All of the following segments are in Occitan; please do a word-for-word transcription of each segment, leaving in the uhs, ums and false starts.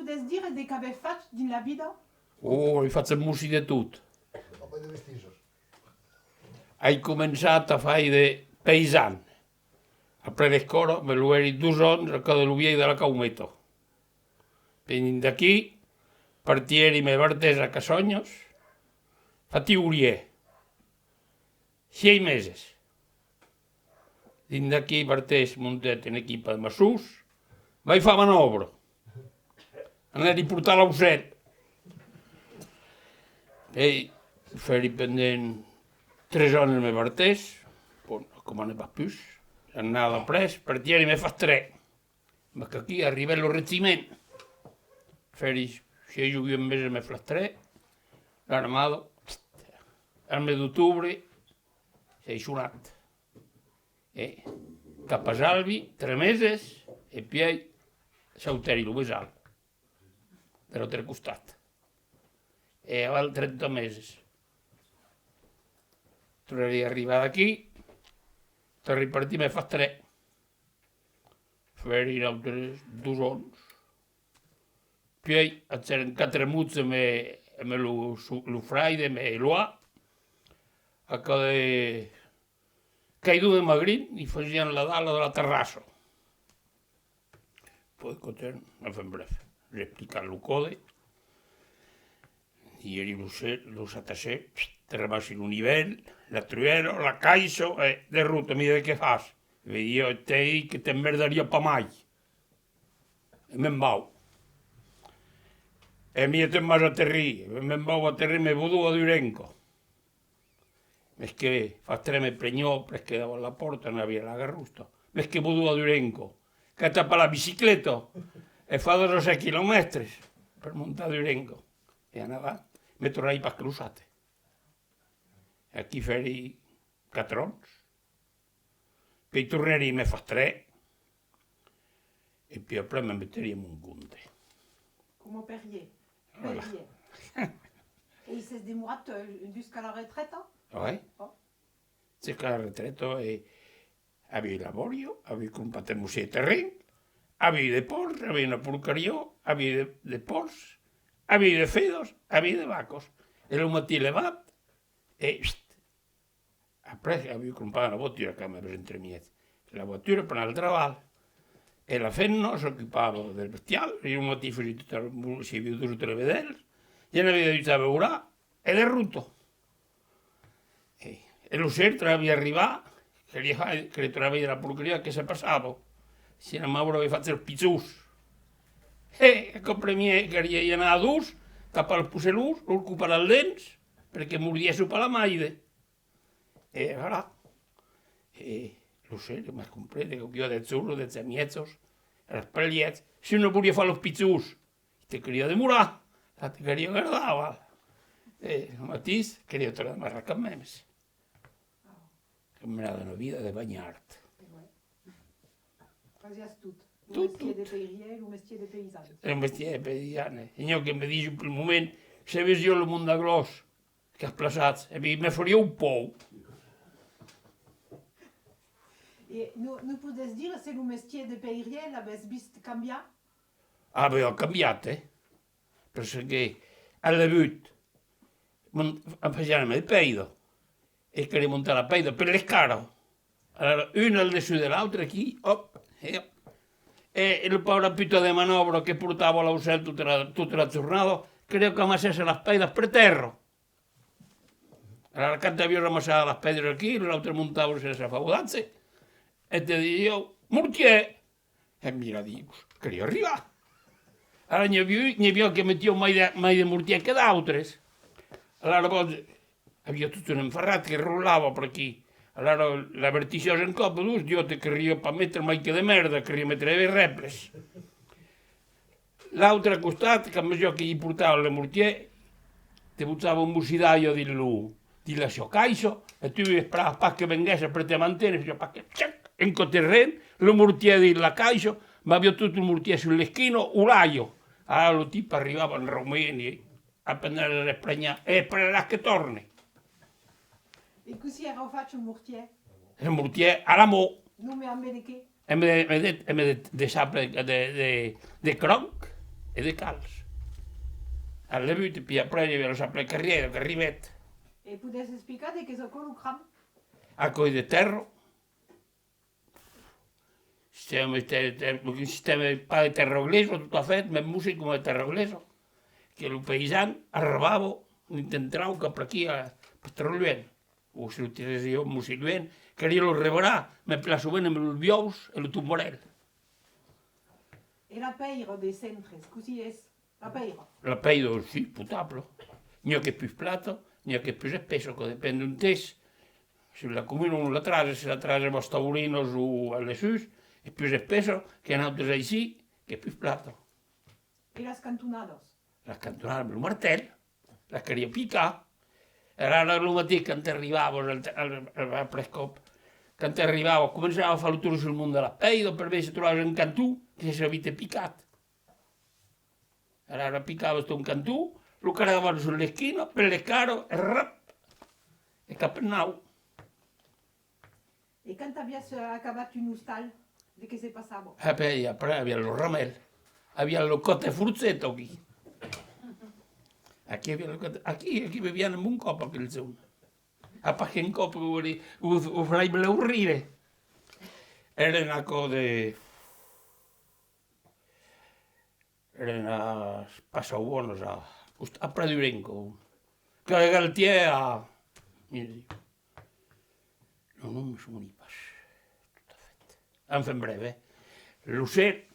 Podètz dire de qu'avètz fach dins la vida? Oh, ai fach un mossi de tot. Ai començat a faire de paisan. Après l'escòla, me logèri dos ans a cò de lo vielh de la Caumeta. Venint d'aquí, partièri me bartès a Cassanhas, fati obrièr. Sièis meses. Dins d'aquí bartès, montèt en equipa de maçons, vai far manòbra. Anèri portar l'aucèl. E fèri pendent tres ans me bartès, bon, coma ne pas pus, l'annada après, partièri me flastrèr. Mas qu'aquí arribèt lo regiment. Fèri sièis o uèch meses me flastrèr, l'armada, al mes d'octobre, sièi sonat. E cap a Albi, tres meses, e pièi sautèri lo Besal, de l'autre costat. E aval trenta meses. Tornèri arribar d'aquí, tornèri partir me flastrèr. Fèri nautres dos ans. Pièi agèrem quatre mots emé, emé lo, su-, lo fraire, emé Eloi. A cò de Caidon de Magrin, i fasián la dala de la terrassa. Puèi, cotèn, enfin bref, l'explicat lo còde. Ièri lo se-, lo satacè, pst, te ramassi lo nivèl, la truèla, la caissa, e de rota, mi de qué fas? Vediá, t'èi dit que t'emmerdariá pas mai. E me'n vau. E mi, te'n vas aterrir, e me'n vau aterrir, me bodo a Durenca. Mes que flastrèr me preniá presque davant la pòrta, n'aviá la garrosta. Mes que bodo a Durenca, qu'atapa la bicicleta e fa dètz-a-sèt quilomètres per montar a Durenca. E en avant, me tornèri pas que lo sate. Aquí fèri quatre ans. Pièi tornèri me flastrèr. E pièi après me metèri a mon compte. Coma perrièr. Voilà. Perrièr. E i sètz demorat, euh, jusqu'a la retreta? Ouais. Oh. Jusqu'a la retreta, e aviái la bòria, aviái crompat un mossi de terren, aviái de pòrcs, aviái una porcariá, aviái de, de pòrcs, aviái de fedas, aviái de vacas. E lo matin levat, e, pst, après, aviái crompat una voatura quand même entremièg. La voatura per anar al trabalh. E la femna s'ocupava del bestial, e lo matin fasiá tot el, si aviá dos o tres vedèls, i n'aviá de dutz a beurar, e de rota. E, e lo ser, tornavi arribar, que li, que li tornavi de la porcariá, que se passava. Si la maura aviá fach els pichons. E, aquò primièr, que li, i anar a dos, tapar los pocelons, los copar als dents, perque mordièsson pas la maire. E voilà. E lo ser, mas comprendre que i a de chorros, de chamièchos, e las pelhèts, si un voliá far los pichons, te caliá demorar, la te caliá gardar, va. E lo matís, caliá tornar marrar quand mèmes. Qu'èm menat una vida de banhard. Fasiás tot. Lo mestièr de peirièr, lo mestièr de paisan. Lo mestièr de paisan, eh. E n'i a que me dison pel moment, se vesiá lo Mont d'Aglòs, qu'as plaçat, e me fariá paur. E nos, nos podètz dire se lo mestièr de peirièr l'avètz vist cambiar? Ah, ben, a cambiat, eh. Perque al debut, mon-, fasiam de pèira, e caliá montar la pèira per l'escala. Alara, un al dessús de l'autre, aquí, òp, e òp. E, e la paura puta de manòbra que portava l'aucèl tota la, tota la jornada, caliá qu'amassèsse las pèiras per tèrra. Alara, quand aviá ramassat las pèiras aquí, l'autre montava sus sa faudatge, e te disiá: «Mortièr!» E mira, ditz, caliá arribar. Ara n'i aviá, n'i aviá que metián mai de, mai de mortièr que d'autres. Alara, bon, aviá tot un enferrat que rolava per aquí. Alara l'avertissiás un còp o dos, Dieu, te caliá pas metre mai que de mèrda, caliá metre de rèples. L'autre costat, quand mesiá que i portava le mortièr, te botava un bocin d'aiga dins lo, dins la sua caissa, e tu esperavas pas que venguèsse per te manténer, fasiá pas que, tchac, un còp de ren, lo mortièr dins la caissa, mas aviá tot lo mortièr sus l'esquina o l'aiga. Ara lo tipe arribava en roment, e a peine el resplenhar: «E esperaràs que tòrne.» E cossí èra fach un mortièr? Un mortièr a la man. Non, mas ambe de qué? Ambe de, ambe de, ambe de, de sable, de, de, de cranc, e de calç. Al debut, e pi après i aviá lo saple carrièira qu'arribèt. E podètz explicar de qu'es aquò lo cram? Aquò es de tèrra. Sistèma, te-, te-, un sistèma pas de tèrra glesa, tot a fèt, mès mossur coma de tèrra glesa, que lo païsan arrabava dins un trauc cap aquí, a, pas tròp luènh, o se lo tirèsse jo, mossur luènh, caliá lo rebarar, mès plan sovent amb los buòus e lo tombarèl. E la pèira de Centrés, cossí es? La pèira. La pèira, si, potable. N'i a qu'es pus plata, n'i a qu'es pus espessa, aquò depend d'ont es. Sus la comuna, ont la trasas, se la trasas a Bastaurinas o a Lessús, es pus espessa que n'autes aicí, qu'es pus plata. E las cantonadas? Las cantonadas, amb lo martèl, las caliá picar. Alara, lo matin, quand arribavas al, al, al, al prescòp, quand arribavas, començavas a far lo torn sul mont de la pèira, per veire se trobavas un canton que s'èra vite picat. Alara picavas ton canton, lo caravas sus l'esquina, per l'escara, e rap! E cap en naut. E quand aviás, eh, acabat un ostal, de qué se passava? E ben, e après aviás lo ramèl, aviás lo còp de forceta aquí. Aquí aviás lo còp, aquí, aquí bevián un bon còp aquel jorn. A pas qu'un còp, o, o, o farai belèu rire. Èran aquò de Èran a Passaubònas, a cost-, après Durenca, o. Que Galtièr a, non, non, me soveni pas tot a fèt. Enfin, brèf, eh. Lo ser,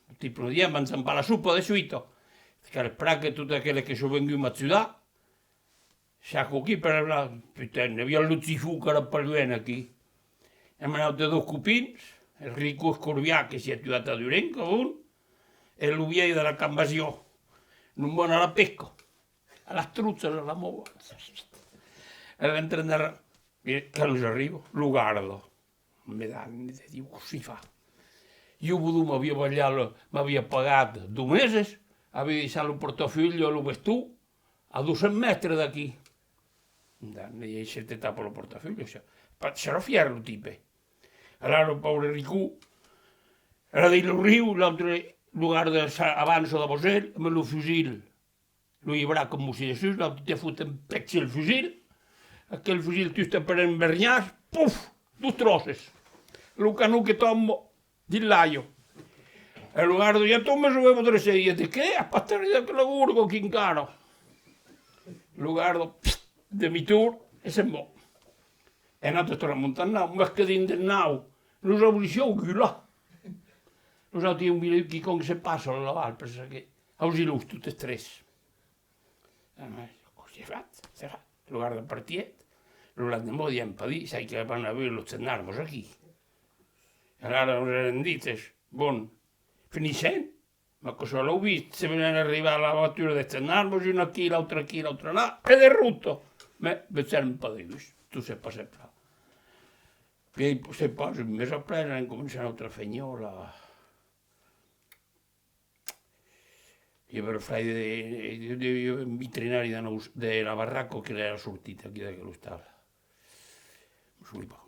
lo tipe lo diá, manjam pas la sopa de suita. Cal esperar que tot aqueles que son venguts m'ajudar, S'aquò aquí per la, putain, i aviá lo Chifou qu'èra pas luènh aquí. Èm anats de dos copins, el Ricó Escorbià que s'i a tuat a Durenca, bon, e lo vièlh de la Cambasion. Nos vam a la pesca, a las truchas, a la mola. E l'entrainèr, e quand nos arriba, lo garda. Mesdames, me diu, cossí fa? Jo, bodon, m'aviá balhat, m'aviá pagat dos meses, aviá daissat lo portafolha, lo veston, a dos cents mètres d'aquí. Mesdames, e se te tapa lo portafolha, serà fièr lo tipe. Alara, lo paure Ricó, èra dins lo riu, l'autre, lo garda, avança davant el, amb lo fusil. Lo ibrà coma si dessús, l'autre te fot un pèc sul fusil, aquel fusil tusta per un verniàs, puf, dos tròces. Lo canon que tomba dins l'aiga. E lo garda, ja tomba, je vais me dresser, diu, de qué? As pas terminat aquela gorga aquí encara? Lo garda, pst, demi-torn, e se'n va. E nautres tornam montar en naut, mas que dins de naut, nos ausissián gular. Nos autres, un, quicòm se passa a l'aval, per çò que ausi-los totes tres. Ah, mas, se fa, se fa. Lo garda partièt. Lo lendeman, diam pas dit, sai que van aver los gendarmas aquí. E alara nos èran dites, bon, finissèm, mas que se l'an vist, se venen arribar la voatura de gendarmas, un aquí, l'autre aquí, l'autre là, e de rota. Mas vegèron pas de bus, tot se passèt plan. Pièi, se pas, un mes après, an començat un autre fenhòl a Ieu èra fraire de, de, de, un veterinari de Nous-, de la Barraca que l'èra sortit aquí d'aquel ostal. Me soveni pas.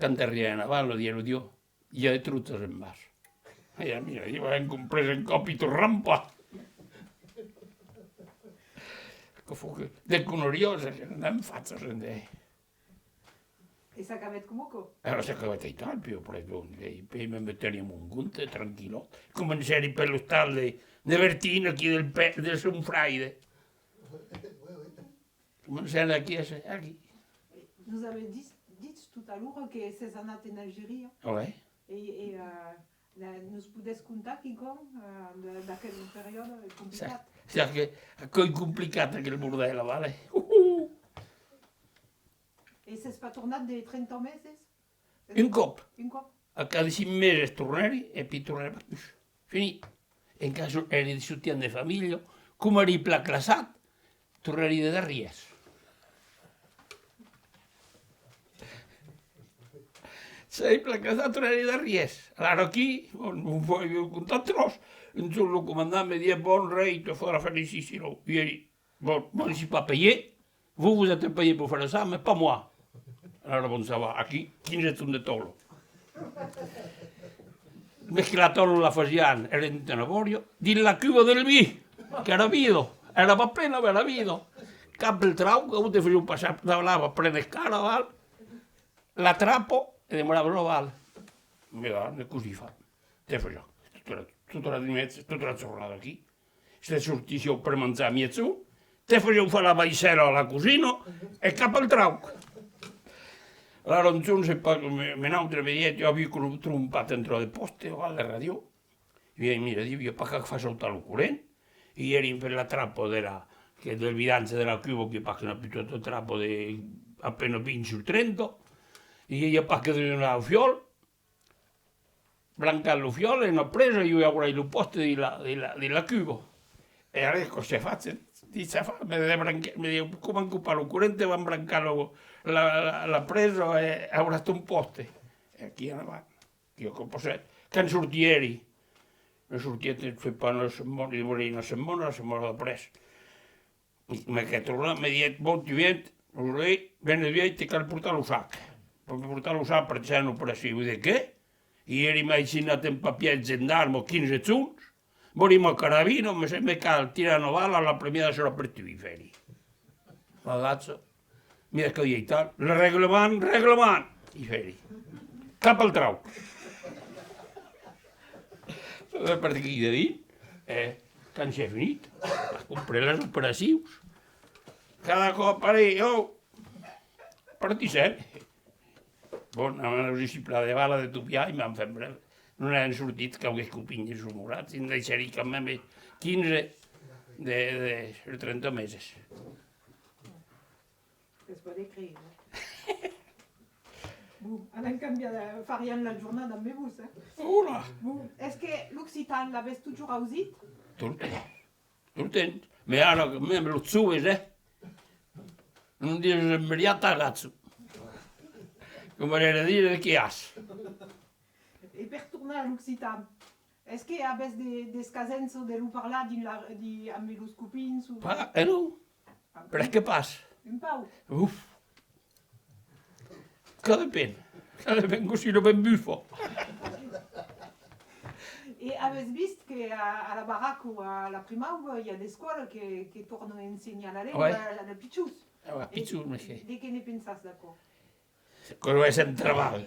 Quand arribèt en aval, lo dieu, lo dieu, i a de truchas en bas. E a mi, ieu avèm comprés un còp, i tornam pas. Que fau que de conariás, n'an fachas, en de E s'acabèt coma aquò? Ara s'acabèt aital, pièi après, bon, e pièi me metèri a mon compte, tranquillòt. Comencèri per l'ostal de, de Bertin, aquí del pè, de son fraire. Comencèri aquí, aquí. Nos avètz dit, dit tot a l'ora que sètz anat en Algeria. Ouais. E, e, eh, la, nos podètz contar quicòm, eh, de, d'aquel periòde complicat? Cèrte, cèrte que aquò es complicat, aquel bordèl, vale? Uh, uh! E sètz pas tornat de trenta meses? Un còp. Un còp? A cada cinc meses tornèri, e pièi tornèri pas pus. Fini. Encara èri de sostièn de familha, coma èri plan classat, tornèri de darrièrs. S'èri plan classat, tornèri de darrièrs. Alara aquí, bon, non vau contar tròps. Un jorn lo comandant me dièt: « Bon, rei, te faudra faire ici, sinon. » Ieu, Bon, bon, je suis pas payé. Vous, vous êtes payé pour faire ça, mais pas moi. Alors, bon, ça va. Aquí, quinze tons de tòla. Mesclatòla la fasián, èra dins una bòria, dins la cuba del vin, qu'èra vida, èra pas plena, mès èra vida. Cap el trauc, o te fasián passar, davalava plen escara, aval, la trapa, e demorava aval. Mira, ne cossí fa. Te fasián tota la, tota la nuèch, tota la jornada aquí. Se sortissián per manjar a miègjorn, te fasián far la vaissèla a la cosina e cap al trauc. Alara un jorn, sai pas, me, me nautre me dièt, ieu aviái cro-, trompat un tròç de pòste, o de radiò. E mira, diu, i a pas qu'a far sautar lo corrent. E i èri per la trapa de la, que del vidange de la cuba, que pas qu'una pitita trapa de a pena vint sus trenta. E i a pas que de donar au fiòl. Brancar lo fiòl e una presa, ieu aurai lo pòste dins la, dins la, dins la cuba. E ara, aquò se fa, se, se fa, me debranque-, me diu, coma copar lo corrent, te van brancar lo, la, la, la presa e auràs ton pòste. E aquí en avant, que jo que possèt. Quand sortièri, me sortièt, se fa pas una setmana, demorèri una setmana, la setmana d'après. Me que torna, me dièt, bon, tu viens, aujourd'hui, aujourd'hui, te cal portar lo sac. Pòs portar lo sac per tirar una operacion. De qué? I èri mai signat en papièr gendarme quinze jorns, vòli ma carabina, me, me cal tirar una bala, la premiada serà per tu, i fèri. M'agacha. Mira que i a tal, le règlement, règlement! I fèri. Cap al trauc. Sabe per aquí de dins? E, quand s'es finit, as complet las operacions. Cada còp, allez, oh! Partissèm. Bon, amb lo disciple de bala de Topià, i m'an fèt brèu. Non èran sortits, quauques copins de son morat, i'n daissèri quand même quinze de, de, de trenta meses. Es pas de creire. Bon, anam cambiar de, fariam la jornada amb vos, eh? Hola! Bon, es que l'occitan l'avètz totjorn ausit? Tot lo temps. Tot lo temps. Mès ara, mème los joves, eh? Non dises un briat a gacho. Coma era dire de qui as. E per tornar a l'occitan, es que avètz de, d'escasença de lo parlar dins la, di, amb los copins o... Pas, eh non. Ah, presque pas. Un pauc. Uf. Cada pen. Cada pen cossí lo ben bufa. E avètz vist que a, a la Barraca o a la Primauba i a d'escòlas que, que tornan ensenhar la lenga a, a, a pichons? Ah ouais, pichons, mès que... De qué ne pensatz d'aquò? Aquò es un trabalh,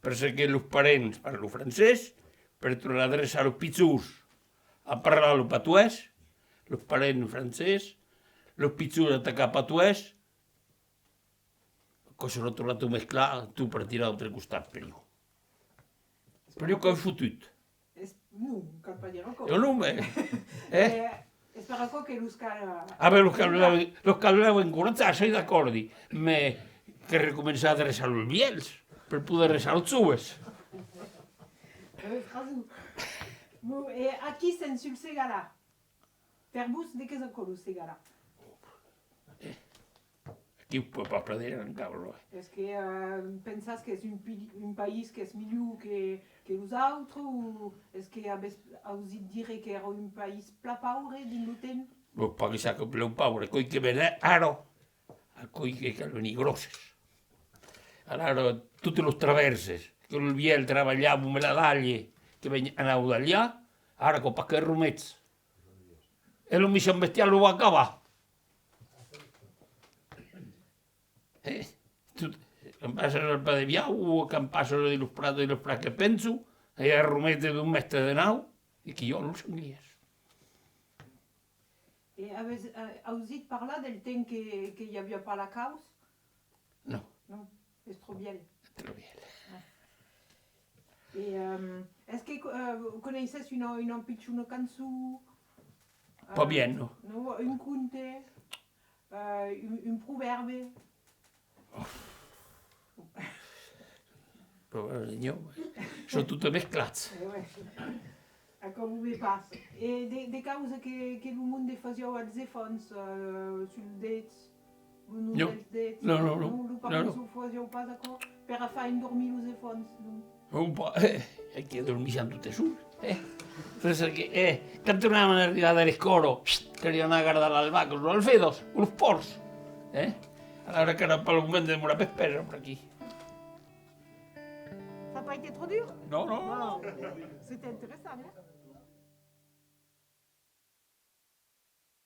perque los parents parlan francés, per tornar adreçar los pichons a parlar lo patoès, los parents francés, los pichons atacar patoès, aquò serà tornar tot mesclar, tot partir a l'autre costat, per ieu. Per ieu qu'es fotut. Es, non, cal pas dire aquò. Non, non, mès, eh? Eh, es per aquò que los cal, eh... Ah ben, los cal, los cal encoratjar, soi d'acòrdi, mès que recomençar a adreçar los vièlhs per poder adreçar los joves. Avètz rason. Bon, e aquí sèm sul Segalar. Per vos, de qu'es aquò lo Segalar? Aquí o pòt pas plan dire encara, eh. Es que, eh, pensatz qu'es un pi-, un país qu'es milhor que, que los autres, o es que avètz ausit dire qu'èra un país plan paure dins lo temps? Bon, pas que siá plan paure, aquò's que ven ara, aquò's que cal venir gròsses. Alara, totes los travèrses, que los vièlhs trabalhavan amb la dalha, que ven, anavan dalhar, ara aquò pas que remètz. E lo michant bestiar lo va acabar. Eh, tot, quand passas al Pas de Viaur o quand passas dins los prats, dins los prats que penso, e arromete d'un mètre de naut, e que i a los sanglièrs. E avètz, eh, ausit parlar del temps que, que i aviá pas la caus? Non. Non, es tròp vièlh. Tròp vièlh. Ah. E, ehm, es que co-, eh, coneissètz una, una pichona cançon? Pas bien, non. Non, un conte, eh, un, un provèrbi? Pas bien, non. Son totes mesclats. Eh ouais. Aquò vos ve pas. E de, de causas que, que lo monde fasiá als enfants, eh, sul det, lo nom dels dets? Non, non, non. Non, los parents o fasián pas aquò per far endormir los enfants, non? Non pas, eh, aquí dormissián totes sols, eh. Pensa que, eh, quand tornavan arribar de l'escòla, pst, caliá anar gardar las vacas o las fedas, o los pòrcs, eh. Alara qu'èra pas lo moment de demorar pespèrs per aquí. Sap Pas été trop dur ? Non, non, non. C'était intéressant, hein ?